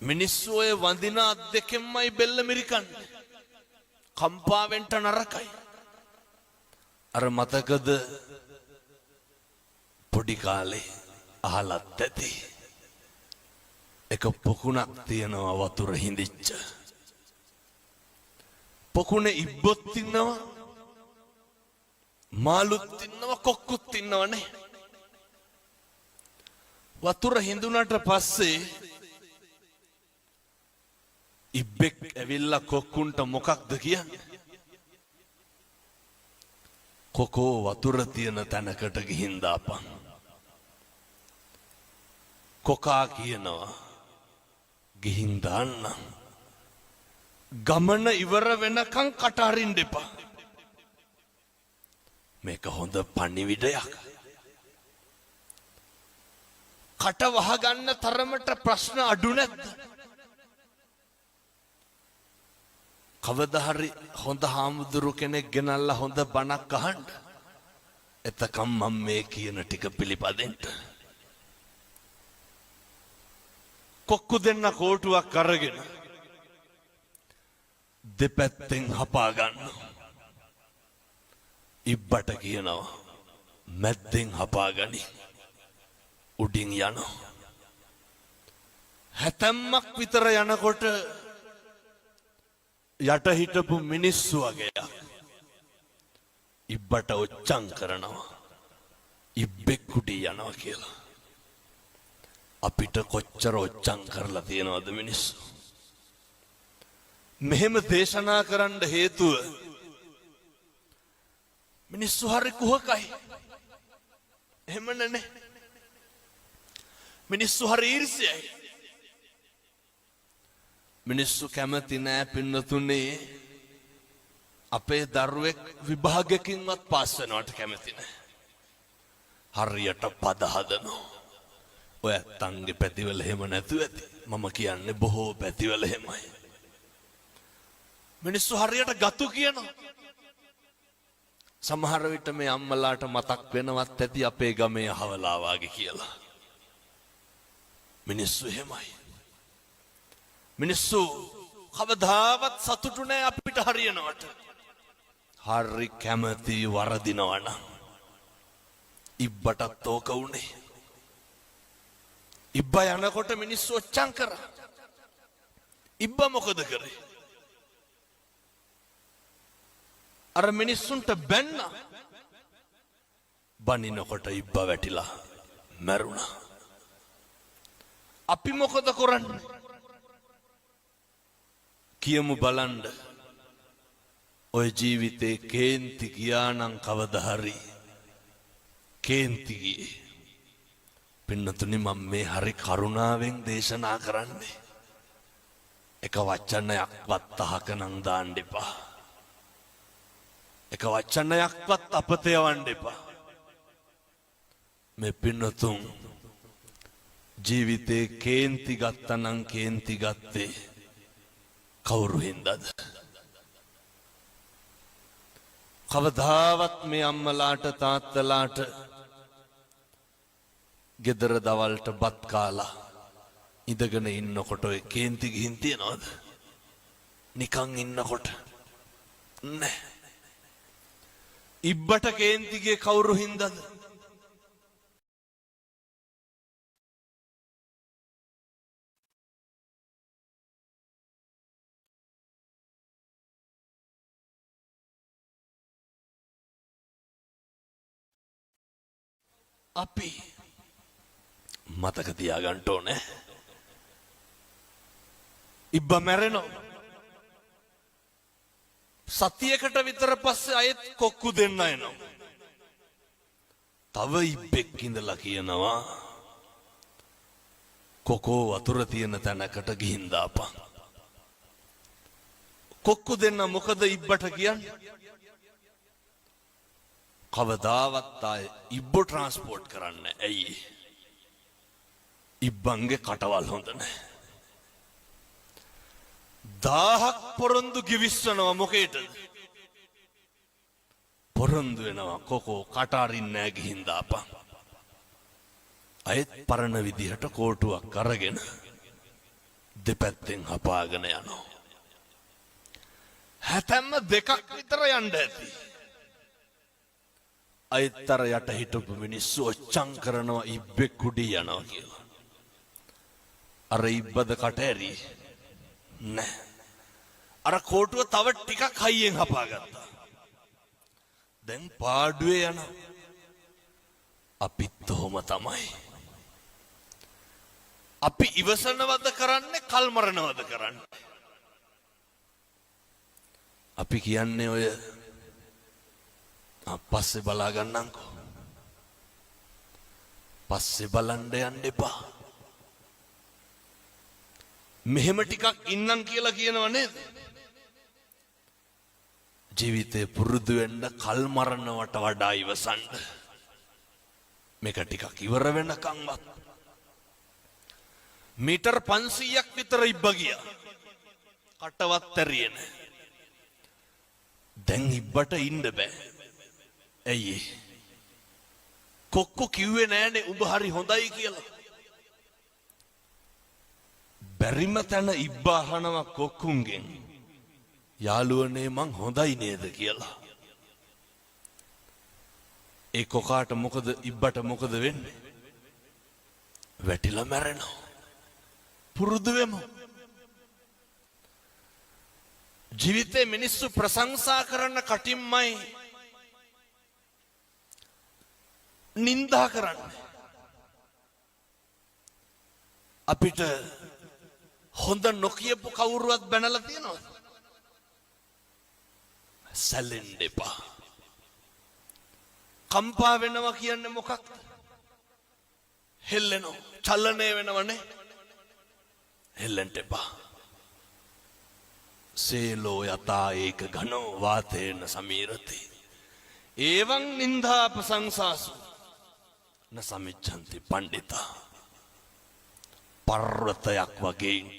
මිනිස්සු ඔය වඳින අත් දෙකෙන්මයි බෙල්ල මිරිකන්නේ. කම්පා වෙන්න නරකයි. අර මතකද පොඩි කාලේ අහලත් ඇති. එක පොකුණක් තියෙනවා වතුර හිඳිච්ච. පොකුණේ ඉබ්බොත් ඉන්නවා, මාළුත් ඉන්නවා, කොක්කුත් ඉන්නවනේ. වතුර හිඳුනට පස්සේ ඉබ්බෙක් ඇවිල්ලා කොක්කුන්ට මොකක්ද කියන්නේ? කොකෝ වතුර තියෙන තැනකට ගිහින් දාපන්. කොකා කියනවා ගිහින් දාන්න. ගමන ඉවර වෙනකන් කට අරින්න එපා. මේක හොඳ පණිවිඩයක්. කට වහගන්න තරමට ප්‍රශ්න අඩු නැද්ද? කවදා හරි හොඳ හාමුදුරු කෙනෙක් ගෙනල්ලා හොඳ බණක් අහන්න. එතකම් මම මේ කියන ටික පිළිපදින්න. කොක්කු දෙන්න කෝටුවක් අරගෙන දෙපැත්තෙන් හපා ගන්න. ඉබ්බට කියනවා මැද්දෙන් හපා ගනි. උඩින් යනවා. හැතැම්මක් විතර යනකොට යට හිටපු මිනිස්සු වගේක් ඉබ්බට ඔච්චම් කරනවා. ඉබ්බෙක් උඩින් යනවා කියලා. අපිට කොච්චර ඔච්චම් කරලා තියෙනවද මිනිස්සු? මෙහෙම දේශනා කරන්න හේතුව මිනිස්සු හරි කුහකයි. එහෙම නේ. මිනිස්සු හරි ඊර්ෂ්‍යයි. මිනිස්සු කැමති නෑ පින්නතුනේ අපේ දරුවෙක් විභාගයකින්වත් පාස් වෙනවට කැමති නෑ. හරියට පද හදනවා. ඔය ඇත්තන්ගේ පැතිවල එහෙම නැතුව ඇති. මම කියන්නේ බොහෝ පැතිවල එහෙමයි. මිනිස්සු හරියට ගතු කියනවා. සමහර විට මේ අම්මලාට මතක් වෙනවත් ඇති අපේ ගමේ අහවලා වාගේ කියලා. මිනිස්සු එහෙමයි. මිනිස්සු කවදාවත් සතුටු නෑ අපිට හරියනවට. හරි කැමති වරදිනවා නම්. ඉබ්බටත් ඕක වුණේ. ඉබ්බා යනකොට මිනිස්සු ඔච්චම් කරා. ඉබ්බා මොකද කරේ? අර මිනිස්සුන්ට බැන්න. බනිනකොට ඉබ්බා වැටිලා මැරුණා. අපි මොකද කරන්නේ? කියමු බලන්න. ඔය ජීවිතේ කේන්ති ගියා නම් කවදා හරි කේන්ති ගියේ. පින්නතුනි මම මේ හරි කරුණාවෙන් දේශනා කරන්නේ. එක වචනයක්වත් අහක නම් දාන්න එපා. එක වචනයක්වත් අපත යවන්න එපා. මේ පින්නතුන් ජීවිතේ කේන්ති ගත්තනම් කේන්ති ගත්තේ කවුරු හින්දාද? කවදාවත් මේ අම්මලාට තාත්තලාට ගෙදර දවල්ට බත් කාලා ඉඳගෙන ඉන්නකොට ඔය කේන්ති ගිහින් තියනවද? නිකන් ඉන්නකොට නෑ. ඉබ්බට කේන්ති ගියේ කවුරු හින්දාද? අපි මතක තියාගන්න ඕනේ. ඉබ්බා මැරෙනවා. සතියකට විතර පස්සේ අයෙත් කොක්කු දෙන්න එනවා. තව ඉබ්බෙක් ඉඳලා කියනවා කොකෝ වතුර තියෙන තැනකට ගිහින් දාපන්. කොක්කු දෙන්න මොකද ඉබ්බට කියන්නේ? කවදාවත් ආයේ ඉබ්බෝ ට්‍රාන්ස්පෝර්ට් කරන්න. ඇයි? ඉබ්බන්ගේ කටවල් හොඳ නැහැ. 1000ක් පොරොන්දු ගිවිස්සනවා මොකේටද? පොරොන්දු වෙනවා කොකෝ කට අරින්නේ නැහැ ගිහින් දාපන්. අයෙත් පරණ විදිහට කෝටුවක් අරගෙන දෙපැත්තෙන් හපාගෙන යනවා. හැතැම්ම දෙකක් විතර යන්න ඇති. අයිත් අර යට හිටපු මිනිස්සු ඔච්චම් කරනවා ඉබ්බෙක් කුඩී යනවා කියලා. අර ඉබ්බද කට ඇරියේ? නෑ. අර කෝටුව තව ටිකක් හයියෙන් හපාගත්තා. දැන් පාඩුවේ යනවා. අපිත් ඔහොම තමයි. අපි ඉවසනවද කරන්නේ, කල් මරනවද කරන්නේ? අපි කියන්නේ ඔය පස්සේ බලා ගන්නම්කෝ. පස්සේ බලන්න යන්න එපා. මෙහෙම ටිකක් ඉන්නම් කියලා කියනව නේද? ජීවිතේ පුරුදු වෙන්න කල් මරනවට වඩා ඉවසන්න. මේක ටිකක් ඉවර වෙනකන්වත්. මීටර් 500ක් විතර ඉබ්බ ගියා. කටවත් ඇරියේ නෑ. දැන් ඉබ්බට ඉන්න බෑ. ඇයි ඒ? කොක්කු කිව්වේ නෑනේ උඹ හරි හොඳයි කියලා. බැරිම තැන ඉබ්බා අහනවා කොක්කුන්ගෙන්, යාළුවනේ මං හොඳයි නේද කියලා. ඒ කොකාට මොකද, ඉබ්බට මොකද වෙන්නේ? වැටිලා මැරෙනවා. පුරුදු වෙමු. ජීවිතේ මිනිස්සු ප්‍රශංසා කරන්න කටින්මයි නින්දා කරන්නේ. අපිට හොඳ නොකියපු කවුරුවත් බැනලා තියෙනවද? සැලෙන්න එපා. කම්පා වෙනවා කියන්නේ මොකක්ද? හෙල්ලෙනවා, චලනය වෙනවනේ. හෙල්ලෙන්න එපා. සේලෝ යතා ඒක ඝනෝ වාතේන සමීරති. ඒවං නින්දා ප්‍රශංසාසු න සමිච්ඡන්ති පණ්ඩිතා. පර්වතයක් වගේ ඉන්න.